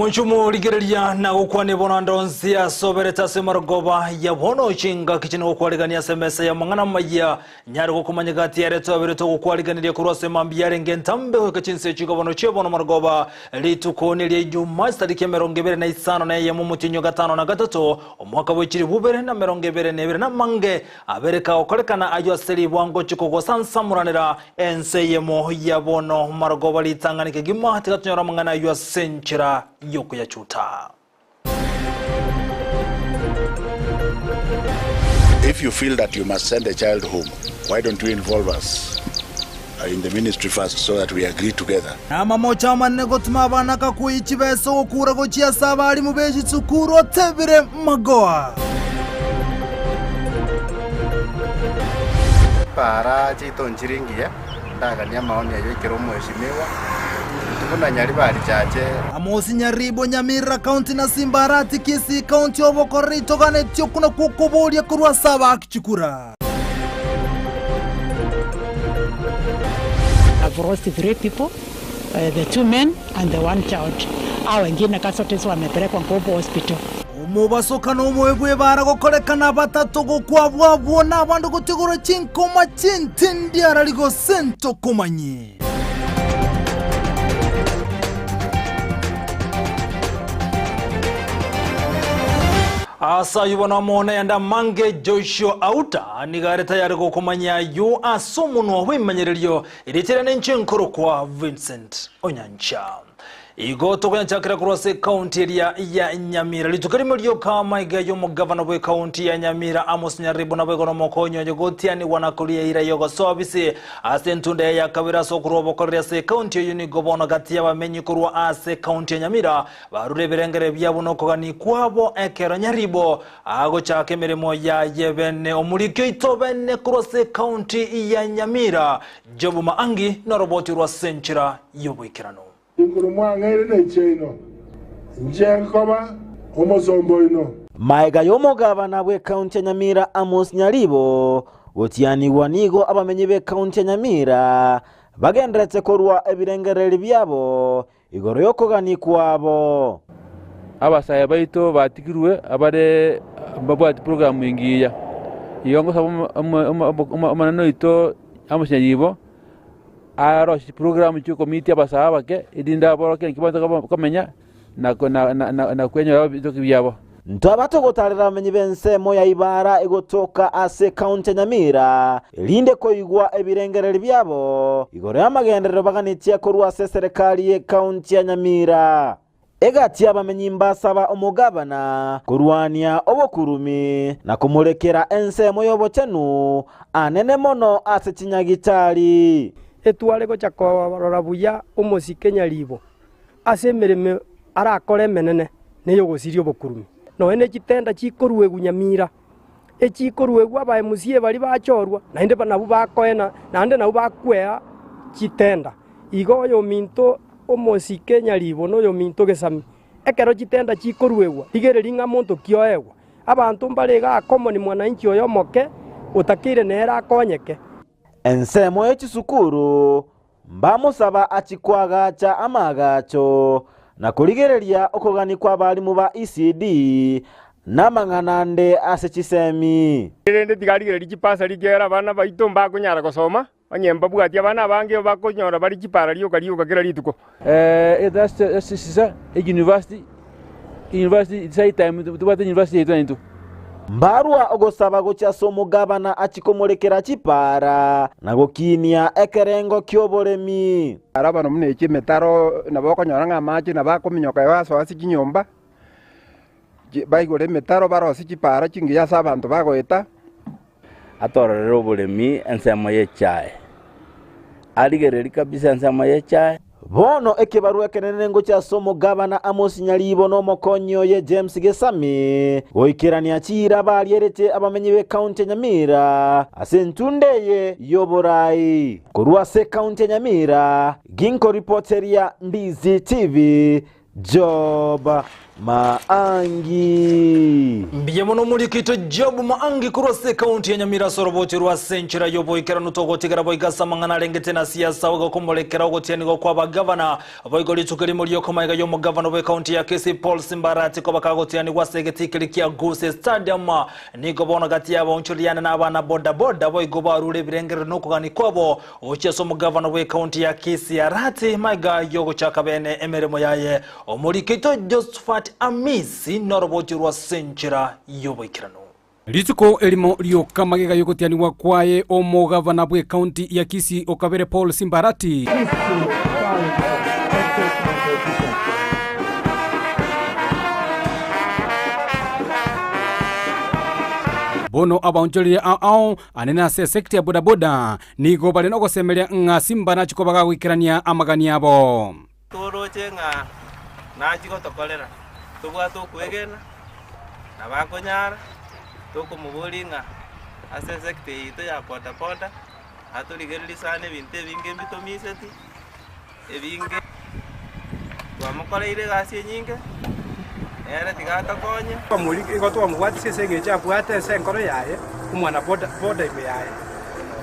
Omonche omorigereria na gokwania bono ande onsi asoberete ase marogoba ya bono chingaki chine gokwarigania ase emesa y'amang'ana amaya nyare gokomanya gati ere twabere togokwariganiria korwa ase mambia yarenge entambe goika chinse chigobono chia bono marogoba rituko neria inyuma chitariki 25 omotienyi o gatano na gatato omwaka bwe chilifu bibere na 22 namange abere kagokorekana ayio ase ribwango chikogosansamoranera Ense eyemo ya bono marogoba ritang'ani kegima, tiga tonyore amang'ana ayio ase enchera y'okoyachuta. If you feel that you must send a child home, why don't you involve us in the ministry first so that we agree together? Namamocho amanene gotuma abana kakuyi chibesa ogokura gochia ase abalimu be chisukuru otebire Magoha. Para chiaito nchire ngiya, ndaganie amaoni ayio aikere omweshimiwa, intwe buna Nyaribari Chache. Amosi Nyaribo Nyamira County na Simbarati Kisii County obokorera itoganetie okwo nakwo okoboria korwa ase abaaki chikura. I've lost three people, the two men and the one child. Hao wengine casualties wamepelekwa Nkubu Hospital. Omobasokano omobe bw'ebaara gokorekana batato gokwa abwo abwo na abande gotigorwa chinkoma chintindi arari gose ntokomanye. Ase ayio bono amo nayande amange Joshua Auta nigo are tayari gokomanyia ayio ase omonwa bw'ememanyererio erieta riane inche nkorokwa Vincent Onyancha. Igo tokonyanchakera korwa ase ekaunti eria ya Nyamira. Rituko erimo rioka amaiga y'omogavana bw'ekaunti ya Nyamira Amos Nyaribo naboigo nomokonyi oye gotianigwa na koria eira y'ogosoa obisi ase entunda eye ya kabere ase okorua obokoreri ase ekaunti eyio nigo bono gati y'abamenyi korwa ase ekaunti ya Nyamira barure ebirengere biabo nokogania kwabo ekero Nyaribo agochaka emeremo yaye bene. Omoriki oito bene korwa ase ekaunti ya Nyamira Job Maangi noroboti rwa ase enchera y'oboikeranu. Igoro mwang'eire ne chiaino, inche nkoba omosomba oino. Maega y'omogabana bw'ekaunti ya Nyamira Amos Nyaribo gotianigwa nigo abamenyi b'ekaunti ya Nyamira bagenderete korua ebirengererio biabo igoro y'okogania kwabo. Abasae baito batigirwe abare mbabwati programu engiya. Igo ngosaba Omonene oito Amos Nyaribo arosie chiprogramu chiokomitia abasae abake erinde aborokie naki bagotaka komenya na kwenyora ebitoki biabo. Ntwaba togotarera abamenyi b'ensemo ya Ibara egotoka ase ekaunti ya Nyamira, erinde koigwa ebirengererio biabo igoro y'amagenderero baganetie korwa ase eserekari y'ekaunti ya Nyamira. Egati y'abamenyi mbasaba omogabana korwania obokurumi na komorekera ensemo y'obochenu anene mono ase chinyagitari. Etware gocha korora buya omosike nyaribo ase emeremo arakore emenene ney'ogosiria obokurumi. Nonya ne chitenda chikoruegwa nyamira, echikoruegwa abaemusie baria bachorwa, naende nabwo bakoena, naende nabwo bakwea chitenda. Igo oyominto omosike nyaribo na oyominto gesami, ekero chitenda chikoruegwa, rigereria ng'a monto ki oegwa. Abanto mbare iga common mwananchi oyo omoke otakeire nere akonyeke. Ensemo ye chisukuru Mbamosaba achie koagacha amaagacho, na korigereria okogania kw'abalimu ba ECD, na amang'ana ande ase chisemi. Erinde tigarigereria chipasari ekiagera abana baito mbakonyara gosoma, onye mbabwati abana abange bakonyora bare chipara rioka rioka kera rituko. Esisa university university it's high time tobwate university yaito naintwe. Mbarua ogosaba gochia ase omogabana achie komorekera chipaara, na gokinia ekerengo ki'oboremi. Arabano buna echi emetaro nabo okonyora ng'a amache nabo akominyoka igo asoa ase chinyomba, baigore emetaro barosie chipaara chingiya ase abanto bagoeta. Atororere oboremi ensemo y'echae, arigererie kabisa ensemo y'echae. Bono ekebarua ekenene ngochia ase omogabana Amos Nyaribo na omokonyi oye James Gesami, goikerania chiira barierete abamenyi b'ekaunti ya Nyamira ase entunda eye y'oborai. Korwa ase ekaunti ya Nyamira, ginkoripoteria Mbizi TV, Job Maangi. Mbuya mono omorikito Job Maangi korwa ase ekaunti ya Nyamira ase orobochi rwa ase enchera y'oboikeranu togotigera boigo ase amang'ana arengete na siasa boigo komorekera ogotianigwa kwa abagavana boigo rituko erimo ri'okomaiga y'omogavana bw'ekaunti ya Kisii Paul Simbarati koba kagotianigwa ase egetii keria kia Gusii Stadium nigo bono gati y'abaonchoreriane na abana boda boda boigo barure ebirengerero na okogania kwabo Gochia ase omogavana bw'ekaunti ya Kisii Arati maiga y'ogochaka bene emeremo yaye, omoriki oito Josephat Amisi noroboti rwa ase enchera y'oboikeranu. Rituko erimo rioka magega y'ogotianigwa kwaye omogavana bw'ekaunti ya Kisii okabere Paul Simbarati, Bono abaonchoreria ao ao anene ase esekta ya bodaboda Nigo bare nogosemeria ng'a simba nachie koba gagoikerania amagani abo. Toroche ng'a nachie gotokorera, tobwate okwegena, nabo akonyara, tokomoboria ng'a ase esecta eye yaito ya boda boda, atorigererie sana ebinto ebinge mbitomiseti, ebinge twamokoreire egasi enyinge, nere tiga atokonye. Igo twamobwatisia ase engencho abwate ase enkoro yaye omwana boda boda ime yaye.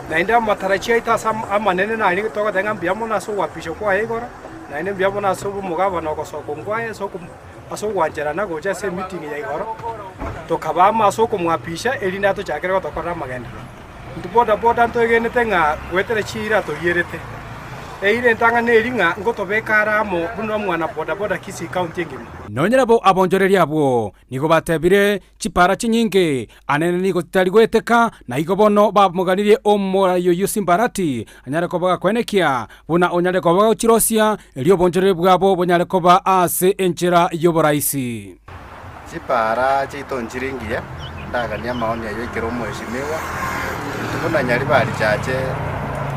Naende amatarajio aito ase amanene naria togoteba ng'a mbuya mono ase ogoapishwa kwaye igoro, naende mbuya mono ase obomogabana ogosoka kwaye ase ase ogwancherana gocha ase emeeting ya igoro, tokaba amo ase okomwapisha erinde atochakere gotokorera amagenderero. Intwe boda boda ntwegenete ng'a goetera chiira torierete. Eira entang'ani neri ng'a ngotobeka are amo buna omwana boda boda Kisii County engima. Nonya nabo abonchoreria abwo nigo batebire, Chipara chinyinge anene nigo chitari goeteka, na igo bono bamoganirie omorai oyio Simbarati anyare koba gakoenekia buna onyare koba gochirosia, erio obonchoreria bwabo bonyare koba ase enchera y'oboraisi. Chipaara chiaito nchire ingiya, ndaganie amaoni ayio ekero omweshimiwa, intwe buna Nyaribari Chache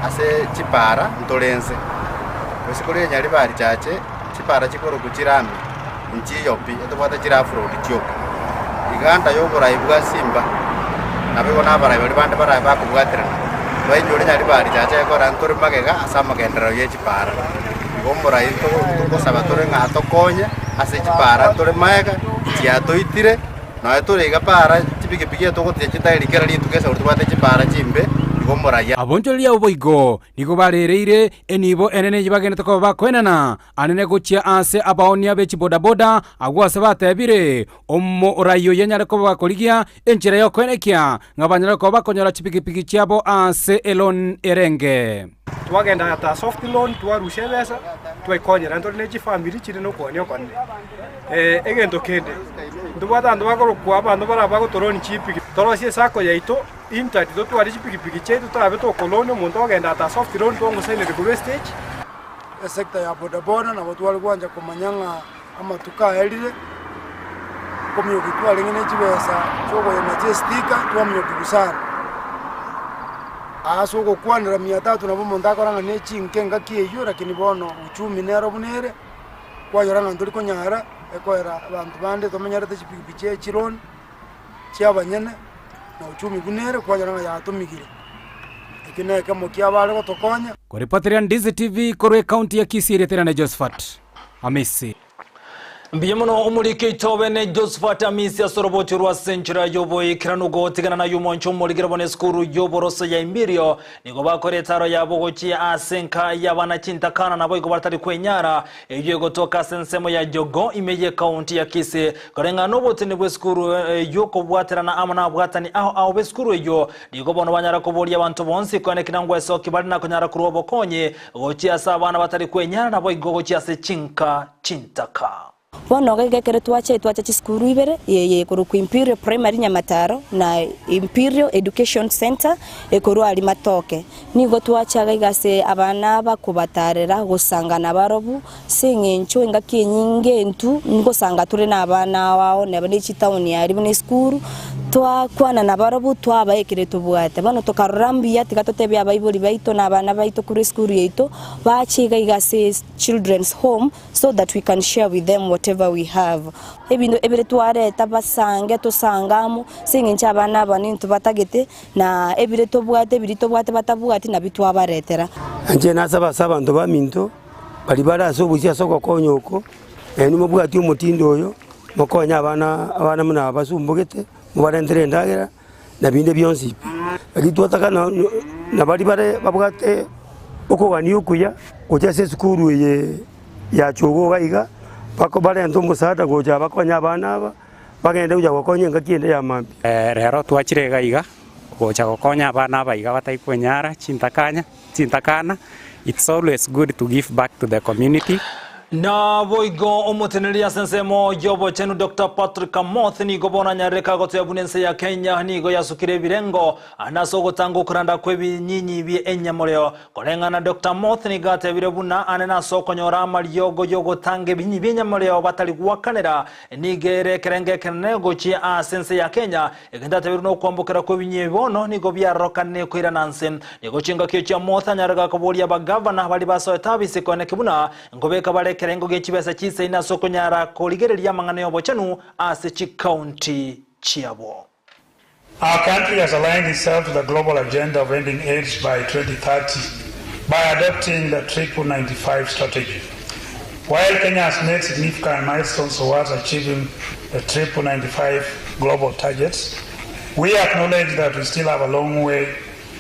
ase chipaara ntore inse. Gose kore Nyaribari Chache chipaara chikorokwa chirami nchiyo pi, etobwate chire half road chioka. Iganda yoborai bwa Simba, nabo igo na abarai baria bande barabe bakobwaterana, bainyore Nyaribari Chache ekora ntore magega ase amagenderero ye chipaara. Igo omorai ntogosaba tore ng'a atokonye ase chipaara tore magega, chiatoitire, nonya tore iga paara chipikipiki etogoticha chitairi kera rituko esauri tobwate chipaara chimbe, igo omorai. Abonchoreria abo boigo nigo barereire enibo enene eyio bagenderete koba bakoenana anene gochia aase abaonia be chibodaboda, agwo ase batebire, Omorai oyo anyare koba bakorigia enchera y'okoenekia ng'a banyare koba bakonyora chipikipiki chiabo aase elon erenge. Twagenda ata soft loan twarusia ebesa twaikonyera ntore ne chifamiri chire nokwania okonene. Egento kende ntobwate abanto bakorokwa abanto bara bagotoroni chipikipiki torosie esacco yaito intaki totware chipikipiki chiaito torabe tokoloni omonto ogenda ata soft loan twamosainire korwa estage. Esector ya bodaboda nabo tware gwancha komanya ng'a amatuko aerire, nkomioki twarenge ne chibesa chiokoyena chiestika twamioki sana. Ase ogokwanera mia tatu nabo omonto akora ng'a ne chinke engaki eyio lakini bono uchumi nero buna ere, kwanyora ng'a ntori konyara, ekoera abanto bande tomenyerete chipikipiki chia echironi, chia abanyene, na uchumi buna ere kwanyora ng'a yatomigire. Ekio na ekemo kiabare gotokonya. Koripoteria Ndizi TV korwa ekaunti ya Kisii erieta riane Josephat Amisi. Mbuya mono omoriki oito bene Josephat Amisi ase oroboti rwa ase enchera y'oboikeranu gotigana naye omonche omorigera bono esukuru y'oboroso ya Imbirio nigo bakora etaro yabo gochia ase enka y'abana chintakana naboigo batari kwenyara eyio egotoka ase ensemo ya Jogoo ime y'ekaunti ya Kisii koreng'ana n'oboteni bw'esukuru eyio kobwaterana amo n'abwatani ao ao b'esukuru eyio nigo bono banyara koboria abanto bonsi koenekina ngwesoki bare nakonyara korwa obokonyi Gochia ase abana batari kwenyara, naboigo gochia ase chinka chintaka. Bono iga ekero twacha, twacha chisukuru ibere, eye ekorokwa Imperial Primary Nyamataro na Imperial Education Centre ekorwa aria Matoke. Nigo twacha iga ase abana aba kobatarera gosanga nabarobwo ase eng'encho engaki enyinge intwe ngosanga tore na abana ao ao neba ne chitaoni aria buna esukuru, twakwana nabarobwo twabaa ekere tobwate. Bono tokarora mbuya tiga totebie abaibori baito na abana baito korwa esukuru yaito bache iga iga ase children's home so that we can share with them whatever we have. Ebinto ebire twareta basange tosange amo ase eng'encho abana aba nintwe batagete na ebire tobwate biria tobwate batabwati nabio twabaretera. Inche nasaba ase abanto baminto, baria bare ase obosio ase ogokonya oko, nainwe mobwatie omotindo oyo. Mokonye abana abana buna abasumbogete, mobarentere endagera, na binde bionsi pi. Lakini twataka na na baria bare babwate okogania okuya gocha ase esukuru eye ya Chogo iga iga, bako barente omosaada gocha bakonye abana aba, bagende gocha gokonya engaki ende ya mambia. Rero twachire iga iga gocha gokonya abana aba iga batari kwenyara chintakanya chintakana, it's always good to give back to the community. Naboigo omoteneneri ase ensemo y'obochenu Doctor Patrick Amoth nigo bono anyarire kagotebia buna ense ya Kenya nigo yasukire ebirengo ande ase ogotanga okoranda kw'ebinyinyi bie enyamoreo. Koreng'ana Doctor Amoth nigo atebire buna ande nase okonyora amariogo y'ogotanga ebinyinyi bi'enyamoreo batari gwakanera nigo ere ekerengo ekenene gochia ase ense ya Kenya Egento atebirwe nokwambokera kw'ebinywa ebi bono nigo biarorokane koirana nse. Nigo chingaki echio Amoth anyare gakoboria abagavana baria basoete abise koeneki buna nkobeka bare ekerengo gie chibesa chisaine ase okonyara korigereria amang'ana y'obochenu ase chikaunti chiabo. Our country has aligned itself to the global agenda of ending AIDS by 2030 by adopting the Triple 95 strategy. While Kenya has made significant milestones towards achieving the Triple 95 global targets, we acknowledge that we still have a long way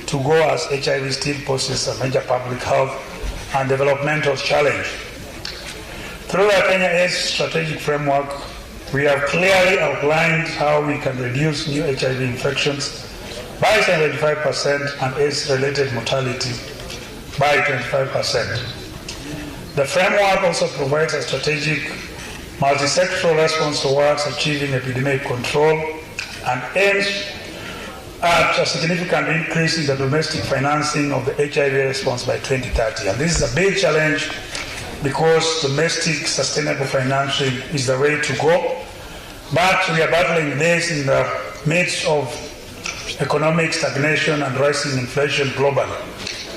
to go as HIV still poses a major public health and developmental challenge. Through the Kenya AIDS Strategic Framework, we have clearly outlined how we can reduce new HIV infections by 75% and AIDS-related mortality by 25%. The framework also provides a strategic multi-sectoral response towards achieving epidemic control and aims at a significant increase in the domestic financing of the HIV response by 2030. And this is a big challenge because domestic sustainable financing is the way to go. But we are battling this in the midst of economic stagnation and rising inflation globally.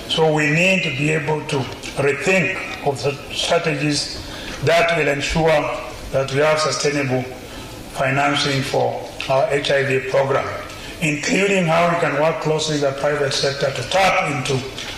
So we need to be able to rethink of the strategies that will ensure that we have sustainable financing for our HIV program, including how we can work closely with the private sector to tap into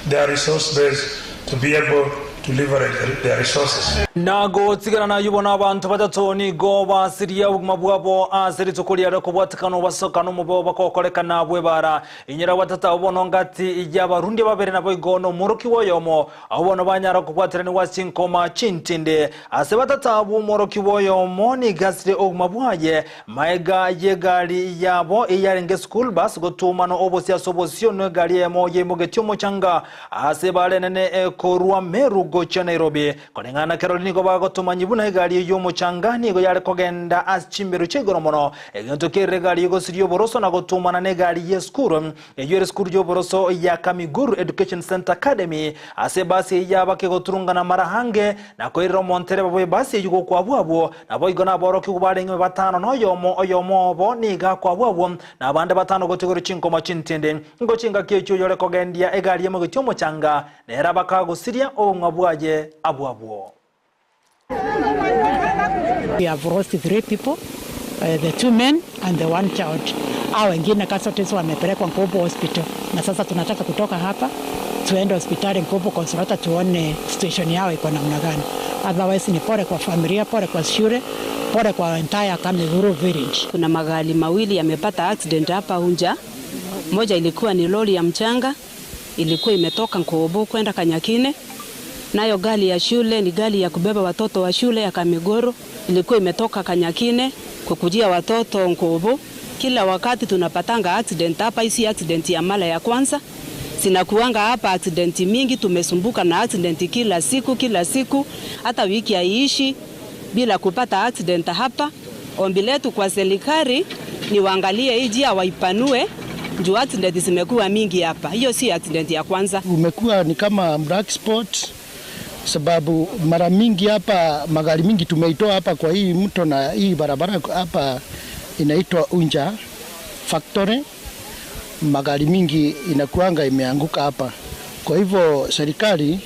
their resource base to be able to leverage their resources. Na gotigana nayio bono abanto batato nigo basirie obogima bwabo ase rituko riare kobwatekana obasokana omobe obo bakokorekana bw'ebaara. Inyora batata abwo bono ngati y'abarundi babere naboigo nomorokigwa oyomo, abwo bono banyara kobwateranigwa ase chinkoma chintindi. Ase batata abwo omorokigwa oyomo nigo asire obogima bwaye Maega y'egari yabo eyarenge school bus gotuomana obosio ase obosio negari eyemo yaimogetie omochanga ase ebara enene ekorwa Meru gochia Nairobi. Koreng'ana na kerori nigo bagotomanyia buna egari eyio y'omochanga nigo yare kogenda ase chimberu chia igoro mono. Egento kerire egari egosiria oboroso na gotuomana negari y'esukuru eyio ere esukuru y'oboroso ya Kamiguru Education Centre Academy ase ebasi eyio yaba kegoturungana mara ange na koirera omontereba bw'ebasi eyio gokwabwo abwo Naboigo naborokigwa barenge batano noyomo, oyomo obo nigo akwabwo abwo, na abande batano gotigorwa chinkoma chintindi. Nigo chingaki echio oyore kogendia egari emogetie omochanga, nere abakagosiria obong'wa bwaye abwo abwo. We have lost three people, the two men and the one child. Hao wengine casualties wamepelekwa Nkubu hospital na sasa tunataka kutoka hapa tuende hospitali Nkubu Consolata tuone situation yao iko namna gani. Otherwise ni pole kwa familia, pole kwa shule, pole kwa entire Kamiguru village. Kuna magari mawili yamepata accident hapa Unja. Moja ilikuwa ni lori ya mchanga, ilikuwa imetoka Nkobo kwenda Kanyakine. Nayo gari ya shule ni gari ya kubeba watoto wa shule ya Kamigoro, ilikuwa imetoka Kanyakine kukujia watoto Nkobo. Kila wakati tunapatanga accident hapa, hii accident ya mara ya kwanza. Sinakuanga hapa accident mingi, tumesumbuka na accident kila siku kila siku, hata wiki haiishi bila kupata accident hapa. Ombi letu kwa serikali ni waangalie hii njia waipanue, juu accident zimekuwa mingi hapa. Hiyo si accident ya kwanza. Umekuwa ni kama black spot, sababu mara mingi hapa magari mingi tumeitoa hapa kwa hii mto na hii barabara hapa inaitwa Unja Factory, magari mingi inakuanga imeanguka hapa. Kwa hivyo serikali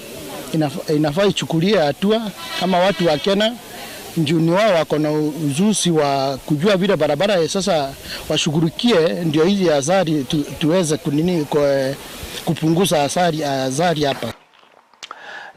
inafaa ichukulie hatua kama watu wa Kenya njuni wao wako na ujuzi wa kujua vile barabara sasa washughulikie, ndio hizi athari tuweze kunini kupunguza athari hapa.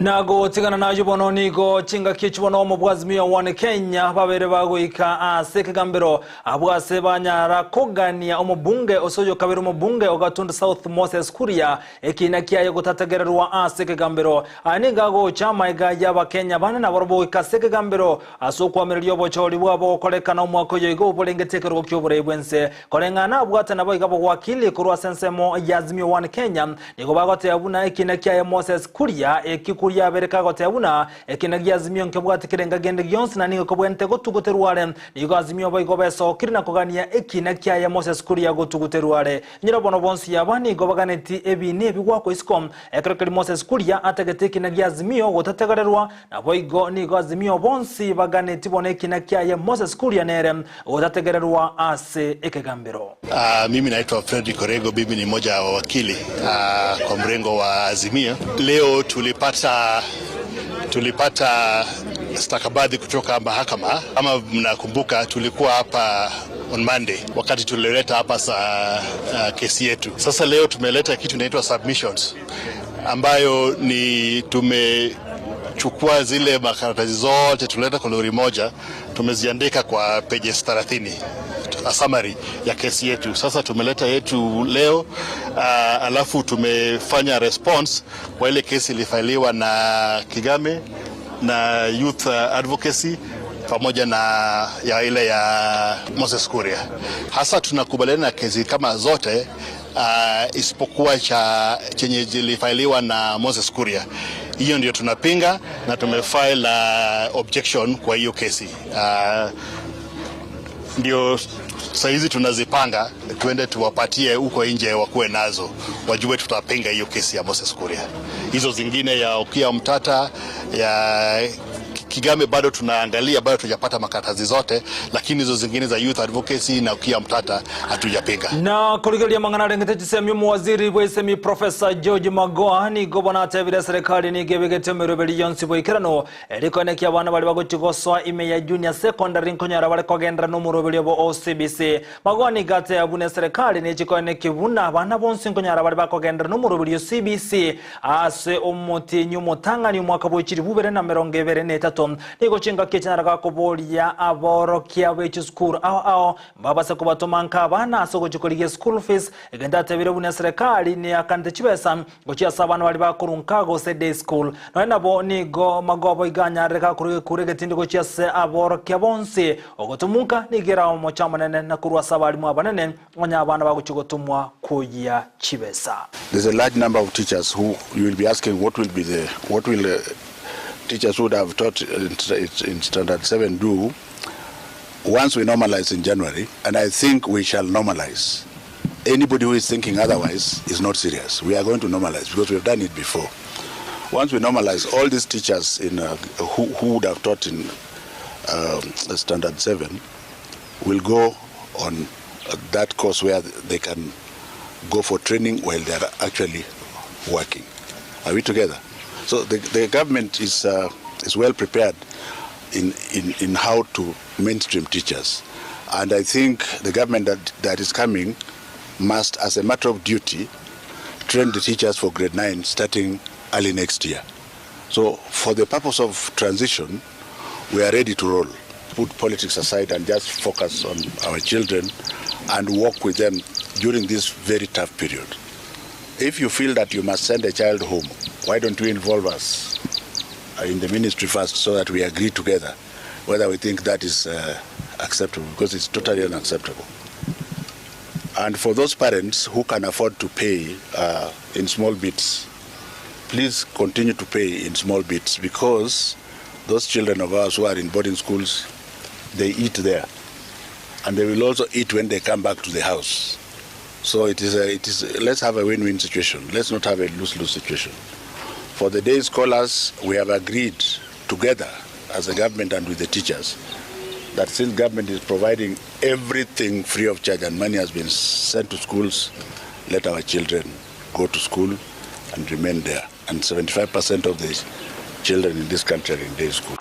Na gotigana nayo bono nigo chingaki echi bono omobwazimio one Kenya babere bagoika ase ekegambero abwo ase banyara kogania omobunge ose oyo kabere omobunge o Gatundu South Moses Kuria ekina kiaye gotategererwa ase ekegambero. Aya nigo agocha amaega y'Abakenya bande nabarobwo goika ase ekegambero ase okoamereria obochori bwabo gokorekana omwaka oyo igo oborengete ekerogo ki'oborai bw'ense. Koreng'ana abwate nabo iga bogwakili korwa ase ensemo y'Azimio One Kenya Nigo bagoteba buna ekina kiaye Moses kuria, eki kuria abere kagoteba buna ekina gia Azimio nkebwati kerenga kende gionsi na nigo kobwenerete gotuguterwa are. Nigo Azimio boigo besokire na kogania ekina kiaye Moses kuria gotuguterwa are. Inyora bono bonsi aba nigo baganeti ebiina ebi goakwa isiko. Ekero keria Moses kuria atagete ekina gia Azimio gotategererwa, naboigo nigo Azimio bonsi baganeti bono ekina kiaye Moses kuria nere gotategererwa ase ekegambero. Mimi naitwa Fredrick Orego, mimi ni mmoja wa wakili kwa mrengo wa Azimio. Leo tulipata tulipata stakabadhi kutoka mahakama. Kama mnakumbuka, tulikuwa hapa on Monday wakati tulileta hapa sa, kesi yetu. Sasa leo tumeleta kitu inaitwa submissions ambayo ni tumechukua zile makaratasi zote tulileta kwa lori moja, tumeziandika kwa pages 30 a summary ya kesi yetu. Sasa tumeleta yetu leo alafu tumefanya response kwa ile kesi ilifailiwa na Kigame na Youth Advocacy pamoja na ya ile ya Moses Kuria. Hasa tunakubaliana na kesi kama zote isipokuwa cha chenye zilifailiwa na Moses Kuria. Hiyo ndio tunapinga na tumefile objection kwa hiyo kesi. Ndio sahizi tunazipanga tuende tuwapatie huko nje wakuwe nazo, wajue tutapinga hiyo kesi ya Moses Kuria. Hizo zingine ya Okiya Omtatah ya Kigame bado tunaangalia, bado hatujapata makaratasi zote, lakini hizo zingine za Youth Advocacy na Okiya Omtatah hatujapinga. Na kurigeria mang'ana arengete chisemi omuwaziri bwa esemi Professor George Magoha nigo bono atebire serikali nigo ebegete emeroberi yonsi boikerano erikonekia abana bari bagochigosoa ime ya junior secondary nkonyora bare kogendera na omoroberi obo o CBC. Magoha nigo ateba buna eserikali nechikoenekia buna abana bonsi nkonyora bare bakogendera na omoroberi o CBC ase omotienyi omotang'ani omwaka bwa chiribu bibere na emerongo ebere na etato. Nigo chingaki echinara gakoboria aborokia be chisukuru ao ao mbabase kobatoma nka abana ase ogochikorigia school fees egento atebire buna serikali neakanete chibesa gochia ase abana bari bakorunka gose day school. Nonya nabo nigo Magoha iga anyarire gakorwa egekuro egetindi gochia ase aborokia bonsi ogotomunka nigo era omocha omonene na korwa ase abarimu abanene onye abana bagochia gotomwa koyia chibesa. There's a large number of teachers who you will be asking what will be the what will teachers who would have taught in standard 7 do once we normalize in January, and I think we shall normalize. Anybody who is thinking otherwise is not serious. We are going to normalize because we have done it before. Once we normalize, all these teachers in who would have taught in standard 7 will go on that course where they can go for training while they are actually working. Are we together? So the government is well prepared in how to mainstream teachers. And I think the government that is coming must, as a matter of duty, train the teachers for grade 9 starting early next year. So for the purpose of transition, we are ready to roll. Put politics aside and just focus on our children and work with them during this very tough period. If you feel that you must send a child home, why don't you involve us in the ministry first so that we agree together whether we think that is acceptable, because it's totally unacceptable. And for those parents who can afford to pay in small bits, please continue to pay in small bits, because those children of ours who are in boarding schools, they eat there. And they will also eat when they come back to the house. So let's have a win-win situation. Let's not have a lose-lose situation. For the day scholars, we have agreed together as a government and with the teachers that since government is providing everything free of charge and money has been sent to schools, let our children go to school and remain there. And 75% of the children in this country are in day school.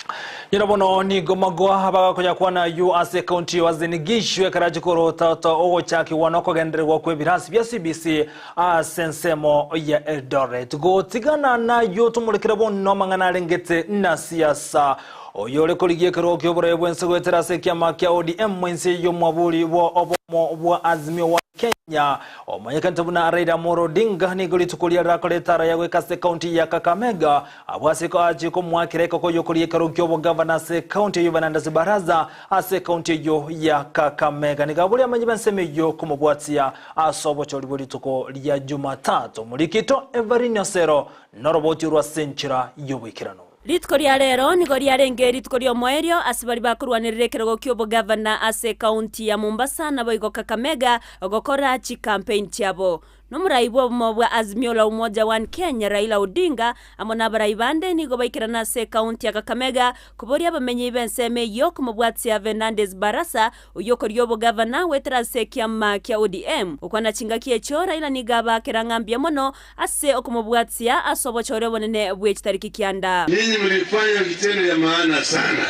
Nyora bono nigo magoa bagakonya aywo ase ekaunti ya Uasin Gishu ekerachi korotata ogochakigwa na okogendererwa kw'ebirasi bia CBC ase ensemo ya Eldoret. Gotigana naywo tomorekere bono amang'ana arengete na siasa. Oyo ore korigia ekerogo ki'oboraia bw'ense goetera ase ekiama kia ODM ense y'omwaburi bwa obomo bwa Azimio One Kenya omanyekente buna Raila Amolo Odinga nigo rituko riria rirakore etara ya goika ase ekaunti ya Kakamega Abwo ase achie komoakera ekoko y'okoria ekerogo ki'obogavana ase ekaunti eyio Fernandes Barasa ase ekaunti eyio ya Kakamega. Nigo aboria amanyi b'ensemo eyio komobwatia ase obochori bwe rituko ria Jumatatu. Omorikito Everine Osero noroboti orwo ase enchera y'oboikeranu. Rituko ria rero nigo riarenge rituko ri'omoerio ase baria bakorwanerera ekerogo ki'obogavana ase ekaunti ya Mombasa naboigo Kakamega gokora chicampaign chiabo. Nomorai bw'obomo bwa Azimio la Umoja One Kenya Raila Odinga amo nabarai bande nigo baikerana ase ekaunti ya Kakamega koboria abamenyi b'ensemo eyio komobwatia Fernandes Barasa oyio okoria obogavana goetera ase ekiama kia ODM. Gokwana chingaki echio Raila nigo abaakera ng'a mbuya mono ase okomobwatia ase obochore obonene bwe chitariki kianda. Nyinyi mlifanya vitendo ya maana sana,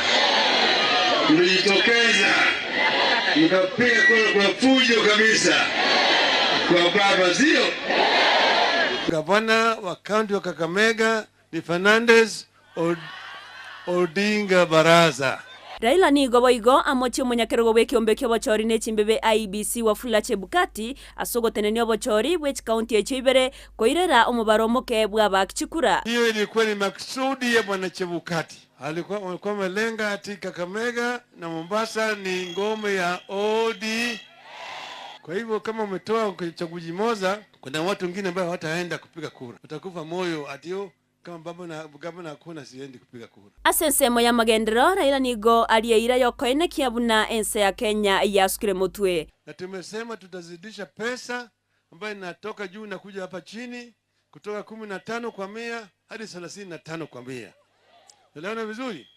mlijitokeza mkapiga kura kwa fujo kabisa kwa baba, sio? Gavana wa kaunti wa Kakamega ni Fernandes Odinga Barasa. Raila nigo boigo amochie omonyakerogo bw'ekeombe ki'obochori ne chimbebe IEBC Wafula Chebukati ase ogotenenia obochori bwe chikaunti echio ibere koirera omobaro omoke bw'abaaki chikura. Hiyo ilikuwa ni maksudi ya bwana Chebukati, alikuwa walikuwa wamelenga ati Kakamega na Mombasa ni ngome ya OD. Kwa hivyo kama umetoa kwenye chaguzi moja, kuna watu wengine ambao hawataenda kupiga kura, watakufa moyo atio kama baba na gavana hakuna, siendi kupiga kura. Ase ensemo y'amagenderero, Raila nigo aria eira y'okoenekia buna ense ya Kenya yasukire motwe. Na tumesema tutazidisha pesa ambayo inatoka juu na kuja hapa chini kutoka 15% hadi 35%. Tunaelewana vizuri?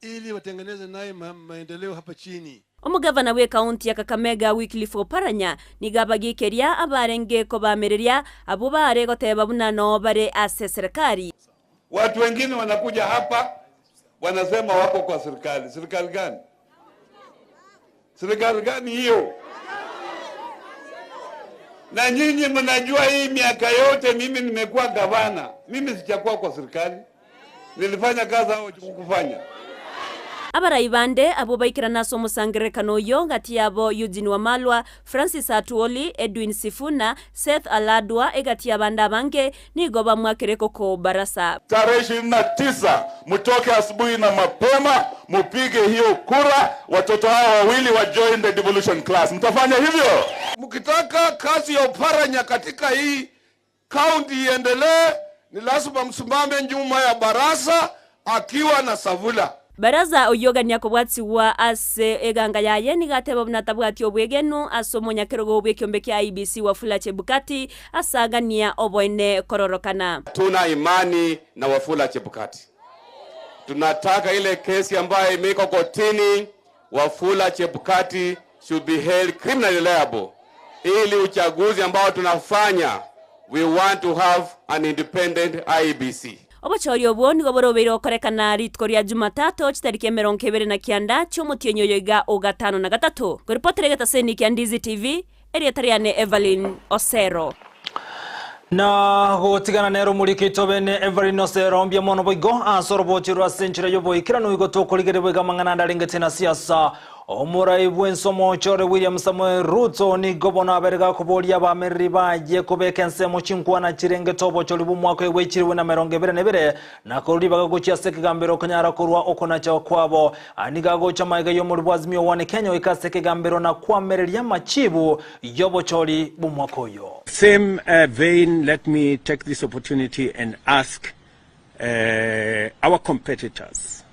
Ili watengeneze naye maendeleo hapa chini. Omogavana bw'ekaunti ya Kakamega Wycliffe Oparanya nigo abagikeria abarenge kobamereria abwo bare goteba buna noo bare ase eserekari. Watu wengine wanakuja hapa wanasema wako kwa serikali. Serikali gani? Serikali gani hiyo? Na nyinyi mnajua hii miaka yote mimi nimekuwa gavana, mimi sijakuwa kwa serikali. Nilifanya kazi hao kufanya. Abarai bande abwo baikerana ase omosangererekano oyio gati yabo Eugene Wamalwa, Francis Atwoli, Edwin Sifuna, Seth Aladwa egati y'abande abange nigo bamwakire koko Barasa. Tarehe 29 mtoke asubuhi na mapema mupige hiyo kura, watoto hao wawili wa join the devolution class. Mtafanya hivyo? Mkitaka kazi ya Oparanya katika hii kaunti iendelee, ni lazima msimame nyuma ya Barasa akiwa na Savula. Barasa oyio ogania kobwatigwa ase eganga yaye nigo ateba buna tabwati obwegenu ase omonyakerogo bw'ekiombe kia IEBC Wafula Chebukati ase agania oboene kororokana. Tuna imani na Wafula Chebukati. Tunataka ile kesi ambayo imeko kotini, Wafula Chebukati should be held criminally liable. Ili uchaguzi ambao tunafanya, we want to have an independent IEBC. Obochori obwo nigo borobeire gokorekana rituko ria Jumatatu chitariki 29 chi'omotienyi oyo iga o gatano na gatato. Nkoripotera egetaseni kia Ndizi TV, erieta riane Evelyn Osero. Na gotigana nere omoriki oito bene Evelyn Osero mbuya mono boigo ase oroboti rwa ase enchera y'oboikeranu igo tokorigereria boigo amang'ana ande arengete na siasa. Omorai bw'ense omochore William Samoei Ruto nigo bono abere gakoboria abamereri baye kobeka ensemo chinkwana chirengete obochori bw'omwaka oyo bw'echiribu na 22 na korwa ribaga gochia ase ekegambero konyara korwa okonacha kwabo. Aya nigo agocha magega y'omori bw'Azimio One Kenya goika ase ekegambero na kwamereria amachibu y'obochori bw'omwaka oyo. Same vein, let me take this opportunity and ask our competitors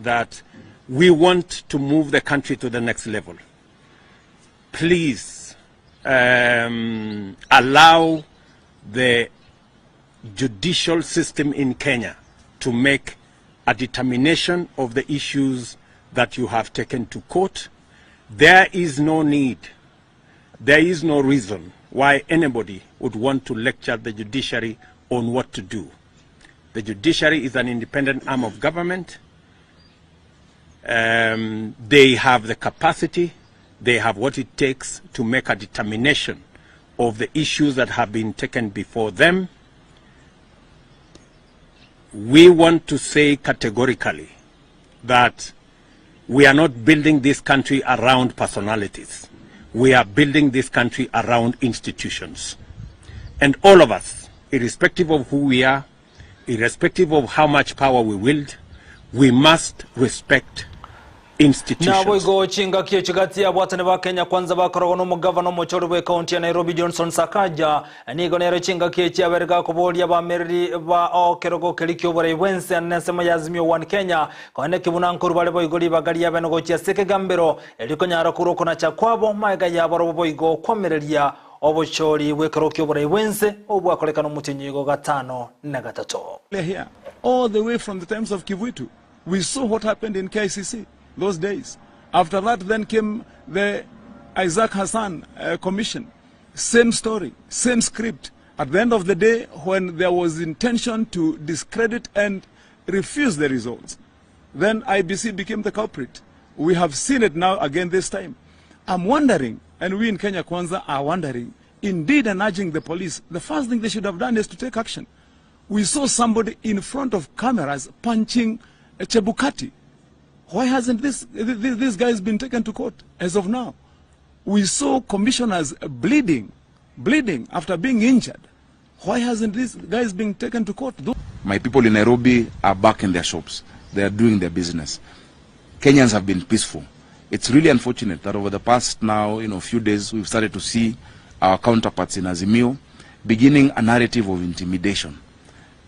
that we want to move the country to the next level. Please allow the judicial system in Kenya to make a determination of the issues that you have taken to court. There is no need, there is no reason why anybody would want to lecture the judiciary on what to do. The judiciary is an independent arm of government. Um, they have the capacity, they have what it takes to make a determination of the issues that have been taken before them. We want to say categorically that we are not building this country around personalities. We are building this country around institutions. And all of us, irrespective of who we are, irrespective of how much power we wield, we must respect institutions. Naboigo chingaki echi gati y'abwatani ba Kenya Kwanza bakoragwa n'omogavana omochori bw'ekaunti ya Nairobi Johnson Sakaja nigo nere chingaki echi abere gakoboria abamereri ba okerogo keria ki'oborai bw'ense ande n'ensemo ya Azimio One Kenya koeneki buna nkoru bare boigo ribaga riabene gochia ase ekegambero erio konyara korwa okonacha kwabo magega yabarobwo boigo kwamereria Obochori bw'ekerogo ki'oborai bw'ense obwakorekana omotienyi oigo gatano na gatato. Here, all the way from the times of Kivuitu, we saw what happened in KICC those days. After that, then came the Isaac Hassan uh, Commission. Same story, same script. At the end of the day, when there was intention to discredit and refuse the results, then IBC became the culprit. We have seen it now again this time. I'm wondering, and we in Kenya Kwanza are wondering, indeed and urging the police, the first thing they should have done is to take action. We saw somebody in front of cameras punching Chebukati. Why hasn't this, this, this guy's been taken to court as of now? We saw commissioners bleeding, bleeding after being injured. Why hasn't this guys been taken to court? My people in Nairobi are back in their shops. They are doing their business. Kenyans have been peaceful. It's really unfortunate that over the past now, you know, few days, we've started to see our counterparts in Azimio beginning a narrative of intimidation,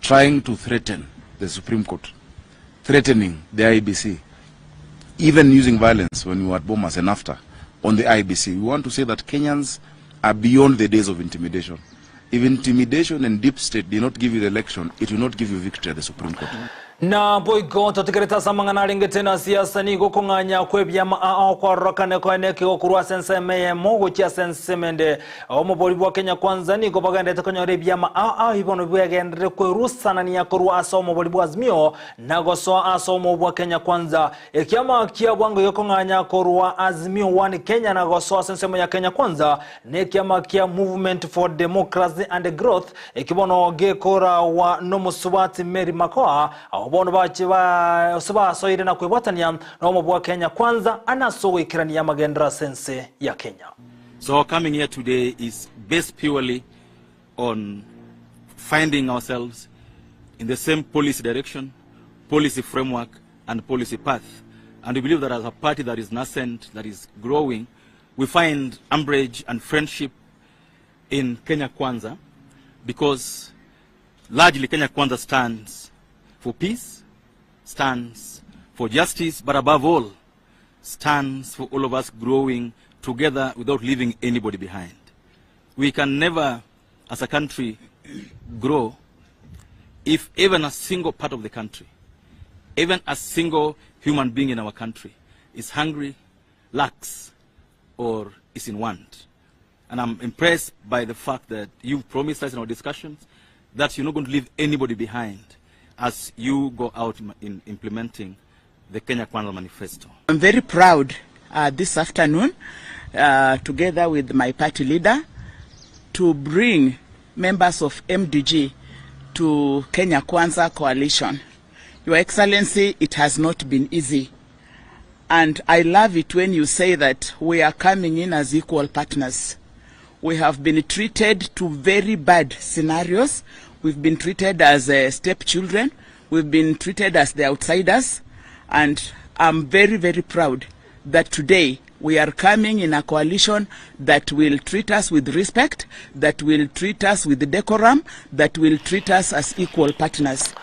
trying to threaten the Supreme Court, threatening the IBC, even using violence when we were at Bomas and after on the IBC. We want to say that Kenyans are beyond the days of intimidation. If intimidation and deep state did not give you the election, it will not give you victory at the Supreme Court. Na boigo totigerete ase amang'ana arengete na siasa nigo okong'anya kw'ebiama ao kwarorokane koene ekigo korwa ase ensemo eyemo gochia ase ensemo ende. Omobori bwa Kenya Kwanza nigo bagenderete konyora ebiama ao ao ibono bwegenderere kwerusanania korwa ase omobori bwa Azimio na gosoa ase omobo bwa Kenya Kwanza. Ekiama kia bwango gekong'anya korwa Azimio One Kenya na gosoa ase ensemo ya Kenya Kwanza Nekiama kia Movement for Democracy and Growth, eki bono gekoragwa nomosubati Mary Makoha, abwo bono bache ase basoire na kwebwatania nobomo bwa Kenya Kwanza ane ase ogoikerania amagenderero ase ense ya Kenya. So our coming here today is based purely on finding ourselves in the same policy direction, policy framework, and policy path. And we believe that as a party that is nascent, that is growing, we find umbrage and friendship in Kenya Kwanza because largely Kenya Kwanza stands for peace, stands for justice, but above all, stands for all of us growing together without leaving anybody behind. We can never, as a country, grow if even a single part of the country, even a single human being in our country is hungry, lacks, or is in want. And I'm impressed by the fact that you've promised us in our discussions that you're not going to leave anybody behind as you go out in implementing the Kenya Kwanza Manifesto. I'm very proud this afternoon, together with my party leader, to bring members of MDG to Kenya Kwanza Coalition. Your Excellency, it has not been easy. And I love it when you say that we are coming in as equal partners. We have been treated to very bad scenarios. We've been treated as stepchildren. We've been treated as the outsiders. And I'm very, very proud that today we are coming in a coalition that will treat us with respect, that will treat us with decorum, that will treat us as equal partners.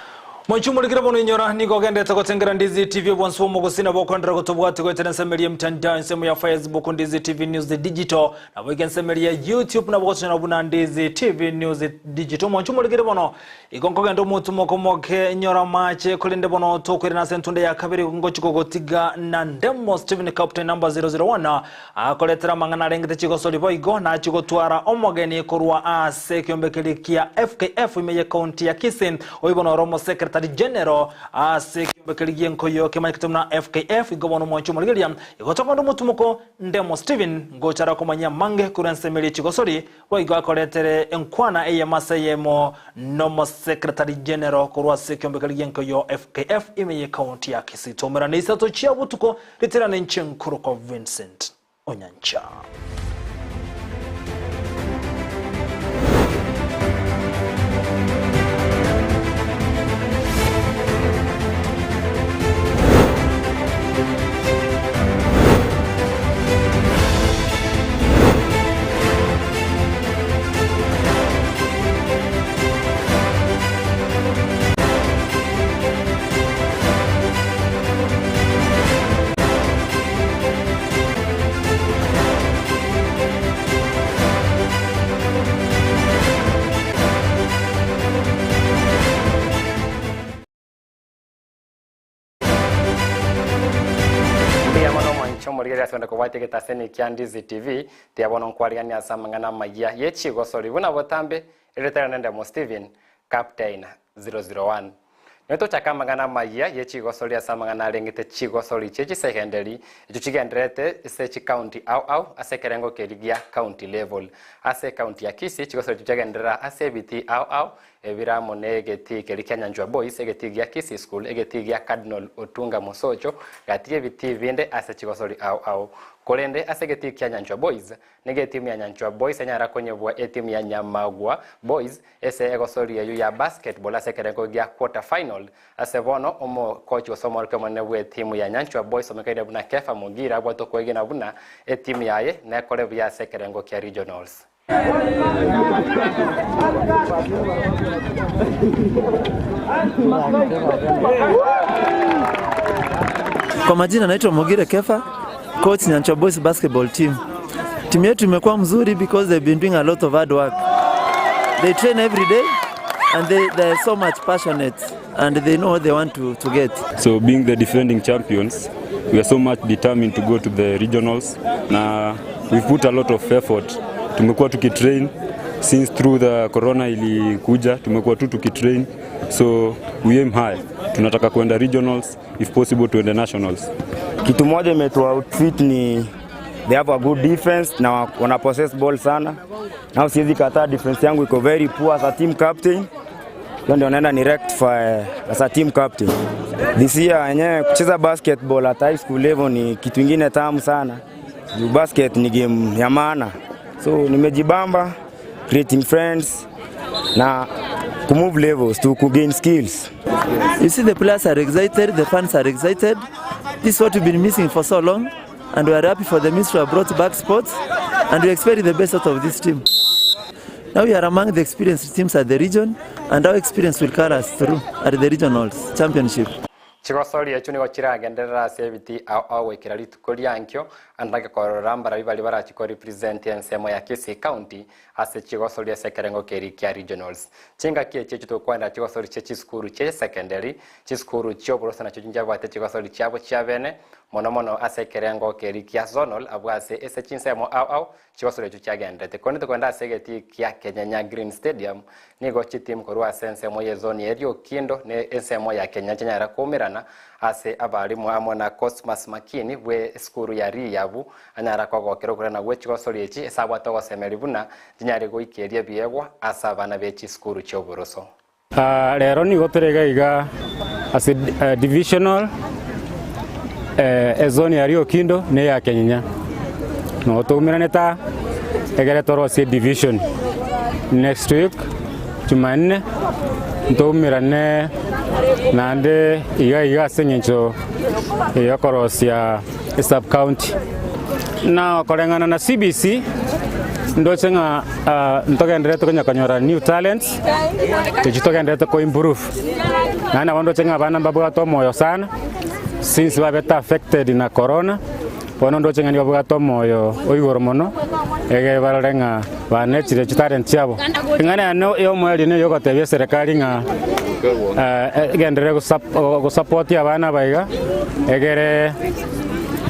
Mochumorikire bono inyora nigo ogendete gotengera Ndizi TV obwansu bw'omogosi nabo okoenderera gotobwati goetera ensemeri y'emitandao ensemo ya Facebook Ndizi TV News Digital nabo iga ensemeri ya YouTube nabo gotonyora buna Ndizi TV News Digital Mochumorikire bono igo nkogenda omotumo komoke nyora amache korende bono tokoirana ase entunde ya kabere ngochi kogotiga na Ndemo Stephen Captain number 001 akoretera amang'ana arengete chigosori boigo nachi gotwara omogeni korwa ase ekiombe keria kia FKF ime ye county ya Kisii Oyo bono ore omosekretari Secretary General ase ekiombekeri gi'enkoyo kemanyekete buna FKF igo bono omwanchi omorigereria igo tokonda omotumoko Ndemo Stephen ngochara komanyia amange korwa ensemo eria chigosori boigo akoretere enkwana eyemo ase eyemo nomo Secretary General korwa ase ekiombekeri gi'enkoyo FKF ime y'ecounty ya Kisii. Tomerane isato chia botuko ritirane inche nkorokwa Vincent Onyancha. Mbuya mono omwanchi omorigereria ase onde kobwatia egetaseni kia Ndizi TV, tiga bono nkwariganie ase amang'ana amayia ye chigosori buna botambe, erieta riane Ndemo Stephen, Captain 001. Nigo tochake amang'ana amayia ye chigosori ase amang'ana arengete chigosori chie chisegenderi echio chigendererete ase chicounty ao ao ase ekerengo keria gia county level. Ase ecounty ya Kisii chigosori echio chiagenderera ase ebitii ao ao ebire amo ne egetii keria kia Nyanchwa Boys, egetii gia Kisii School, egetii gia Cardinal Otunga Mosocho, gati y'ebitii binde ase chigosori ao ao. Korende ase egetii kia Nyanchwa Boys, nigo etimu ya Nyanchwa Boys enyara konyebua etimu ya Nyamagwa Boys Ase egosori eyio ya basketball ase ekerengo gia quarter final, ase bono omokochi gose omorokia omonene bw'etimu ya Nyanchwa Boys omekaine buna Kefa Mugira abwate okwegena buna etimu yaye nekore buya ase ekerengo kia regionals. Kwa majina naitwa Mogire Kefa, coach Nyanchwa Boys basketball team. Timu yetu imekuwa mzuri because they've been doing a lot of hard work. They train every day and they, they are so much passionate and they know what they want to, to get. So being the defending champions, we are so much determined to go to the regionals. Na we've put a lot of effort. Tumekuwa tukitrain since through the corona ilikuja, tumekuwa tu tukitrain. So we aim high. Tunataka kwenda regionals, if possible tuende nationals. Kitu moja imetua outfit ni they have a good defense na wana possess ball sana. Na siwezi kataa defense yangu iko very poor as a team captain. Hiyo ndio naenda ni rectify as a team captain. This year yenyewe kucheza basketball at high school level ni kitu ingine tamu sana. Juu basket ni game ya maana. So nimejibamba creating friends na kumove levels to gain skills. You see the players are excited, the fans are excited. This is what we've been missing for so long and we are happy for the ministry have brought back sports and we expect the best out of this team. Now we are among the experienced teams at the region and our experience will carry us through at the regionals championship. Chigosori echio nigo chiragenderere ase ebitii ao ao goikera rituko riankio, andake korora mbarabwo baria barachie korepresent ensemo ya Kisii County ase chigosori ase ekerengo keria kia regionals. Chingaki echi echio togokwanera chigosori chie chisukuru chie secondary, chisukuru chi'oboroso nachio nchabwate chigosori chiabo chiabene, mono mono ase ekerengo keria kia zonal abwo ase ase chinsemo ao ao chigosori echio chiagenderete. Korende tokogenda ase egetii kia Kenyenya Green Stadium, nigo chitimu korwa ase ensemo y'ezoni ya Riokindo na ensemo ya Kenyenya chianyare koumerana ase abalimu amo na Cosmas Makini bwe esukuru ya Riyabu anyara kogokera okorana gwe chigosori echi ase abwate ogosemeria buna chinyare goikeria ebiegwa ase abana be chisukuru chi'oboroso. Rero nigo tore iga iga ase divisional ezone ya Riokindo na eya Kenyenya. Nigo toumeranete aa egere torosie edivision. Next week Jumanne ntoumerane naende iga iga ase eng'encho yokorosia esub county. Na koreng'ana na CBC ndoche ng'a ntogendererete konya konyora new talents echio togendererete ko improve. Naende nabo ndoche ng'a abana mbabwate omoyo sana since babete affected na corona, bono ndoche ng'a nigo babwate omoyo o igoro mono egere barore ng'a banechire chitalent chiabo. Eng'ana yane ya omoerio neye ogotebia eserekari ng'a egenderere gosupport abana aba iga egere.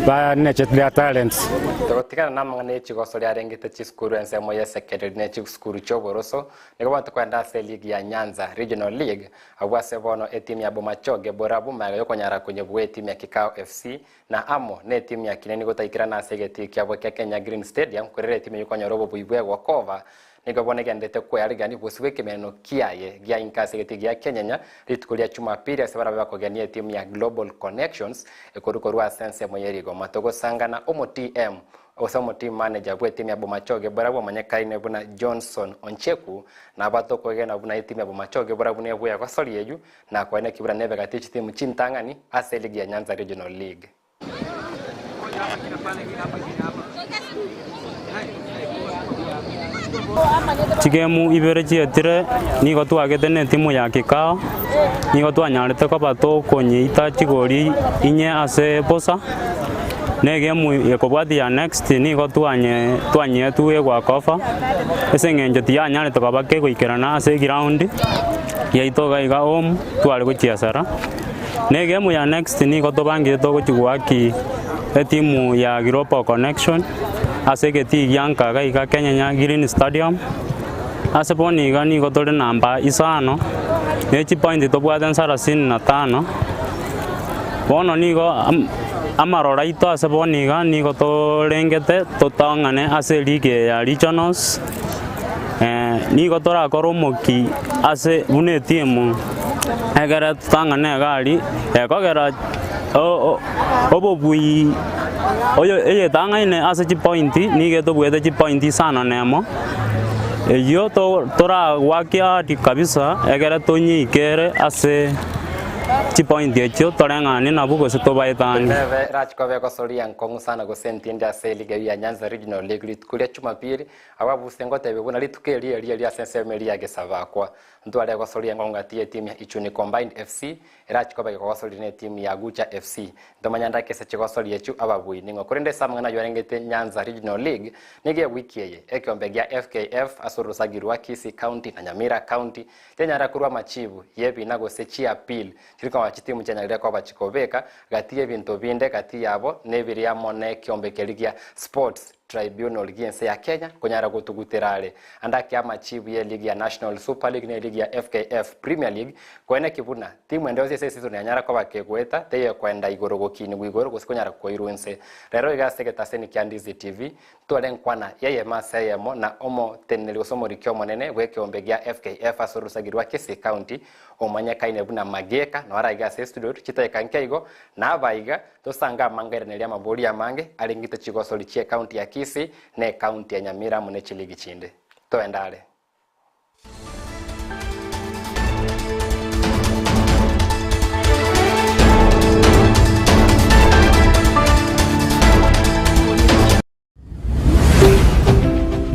Ba nurture their talents. Togotigana namang'ana ye chigoso riarengete chisukuru ensemo ye secondary ne chisukuru chi'oboroso, nigo bono tokoenda ase eligi ya Nyanza Regional League, abwo ase bono etimu ya Bomachoge Borabu magega yokonyara konyebua etimu ya Kikao FC na amo ne etimu ya Kineni gotaikerana ase egetii kiabo kia Kenya Green Stadium korera etimu eyio konyora obobui bw'egokova Nigo bono egenderete kwearigania bosio bw'ekemeneno kiaye gia inka ase egetii gia Kenyenya rituko ria Jumapili ase barabe bakogenia etimu ya Global Connections ekorwa korwa ase ensemo ye rigoma. Togosangana omo TM gose omo team manager bw'etimu ya Bomachoge Borabu omonyekaine buna Johnson Oncheku nabwate okwegena buna etimu ya Bomachoge Borabu nebwe gosoria eyio na koenekia buna nebe gati ye chitimu chintang'ani ase eligi ya Nyanza Regional League. Chigemu ibere chietire nigo twagete na etimu ya Kikao, nigo twanyarete koba tokonyeita chigori inye ase bosa, na egemu ekobwatia ya next nigo twanye twanyeetwe egwaka ofa, ase eng'encho tiyanyarete koba kegoikerana ase eground yaito iga iga home tware gochiesera. Na egemu ya next nigo tobangete togochia goaki etimu ya Global Connection ase egetii gia Nkaga iga Kenyenya Green Stadium. Ase bono iga nigo tore namba isano, ne chipointi tobwate nsarasini na tano. Bono nigo amaroro aito ase bono iga nigo torengete totang'ane ase eligi eye ya regionals, nigo torakore omoki ase buna etimu. Ekero totang'ana egari, ekogera obobui oyo eyetang'aine ase chipointi nigo etobuete chipointi isano na emo, eyio toragwake hard kabisa ekere tonyeikere ase chipointi echio toreng'anie nabwo gose tobaetanie. Nebe rachikobe egosoria nkong'u sana gose ntindi ase eligi eyio ya Nyanza Regional League rituko ria Jumapili, abwo abuse ngotebia buna rituko erio erio erio ase ensemo eria ya Gesabakwa. Ntware egosoria engongo gati y'etimu ya Ichuni Combined FC erachi koba egogosoria n'etimu ya Gucha FC. Ntomanya ndake ase chigosoria echio ababui ning'o. Korende ase amang'ana ayio arengete Nyanza Regional League nigo ewiki eye ekeombe gia FKF ase orosagi rwa Kisii County na Nyamira County chianyara korwa amachibu y'ebina gose chi'appeal chiri koba chitimu chianyarire koba chikobeka gati y'ebinto binde gati yabo nebiri amo nekeombe keria gia Sports Tribunal gi'ense ya Kenya konyara gotugutera are ande ake amachibu y'eligi ya National Super League na eligi ya FKF Premier League koeneki buna timu ende yonsi ase esisoni yanyara koba kegoeta teiyo ekoenda igoro gokinigwa igoro gose konyara koirwa inse. Rero iga ase egetaseni kia Ndizi TV ntware enkwana y'eyemo ase eyemo na omoteneneri gose omoriki omonene bw'ekeombe gia FKF ase orosagi rwa Kisii County omanyekaine buna Mageka noro aiga ase estudio chitaeka nkeigo nabaiga Tosange amangairaneri amabori amange arengete chigosori chi'ecounty ya Kisii na ecounty ya Nyamira amo ne chiligi chinde. Toende are.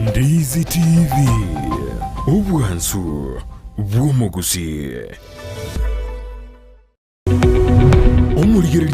Ndizi TV, obwansu bw'omogusii. Omorigereria.